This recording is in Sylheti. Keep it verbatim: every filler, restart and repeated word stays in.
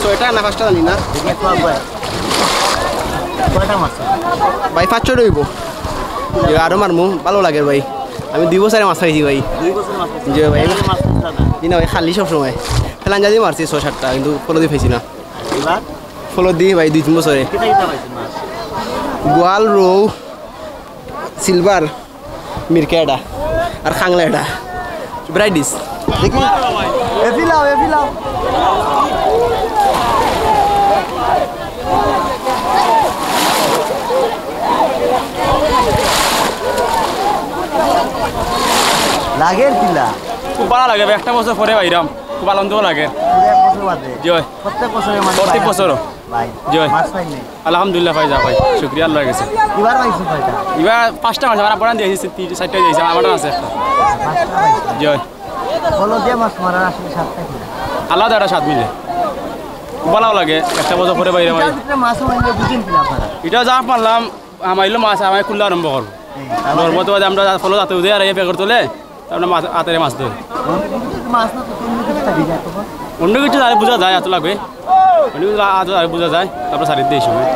ছয়টা না পাঁচটা জানি না। কয়টা মাছ? ভাই, পাঁচশো অইবো। যে আরো মারমু, ভালো লাগে ভাই। আমি দুই বছরে মাছ পাইছি ভাই। দুই বছরে মাছ পাইছি? জি ভাই। এই মাছ পাইছি দাদা? জি না ভাই, খালি সব সময়। ফেলান যদি মারছি ছয় সাতটা, কিন্তু ফলো দি পাইছি না। এবার? ফলো দি ভাই, দুই তিন বছরে। কিতা কিতা পাইছেন মাছ? গোয়াল, রৌ, সিলভার, মিরকা এটা, আর খাংলা এটা। ব্রাইডিস। দেখি। এফি লাও, এফি লাও। লাগের কিলা? খুব ভালা লাগে ভাই, একটা বছর পরে বাইরাম, খুব আনন্দও লাগে। পুরো এক বছর বাদে? জি ভাই। প্রত্যেক বছরে মানে প্রত্যেক বাইরে বছরও। ভাই, জি ভাই। মাছ পাইনি? আলহামদুলিল্লাহ ভাই, যা ভাই, শুক্রিয়া আল্লাহর কাছে। এবার পাইছি কয়টা? এবার পাঁচটা মাছ, আমার আব্বারান দিয়েছি, তিন চারটা দিয়েছি, আমার আব্বারান আছে একটা। পাঁচটা পাইছি। জি ভাই। বলো যে মাছ মারার আসলে স্বাদটা কি? আলাদা একটা স্বাদ মিলে, খুব ভালা লাগে, একটা বছর পরে বাইরে ভাই। এটার ভিতরে মাছ মারলে বুঝেন কিনা আপনারা? এটা যা পারলাম, আমার ইলো মাছ, আমার কুল্লা আরম্ভ করবো। হুম, তাহলে? ধর্ম তো আমরা ফলো যাতে উদে আর এই পেকর তোলে, তারপরে মাছ, আতেরে মাছ ধরে। অন্য কিছু মাছ না তো, অন্য কিছু থাকে যায় তখন? অন্য কিছু আর বুঝা যায়, এত লাগবে। অন্য কিছু আ-, আ-, বুঝা যায়, তারপরে সারিয়ে দিয়ে এই সময়।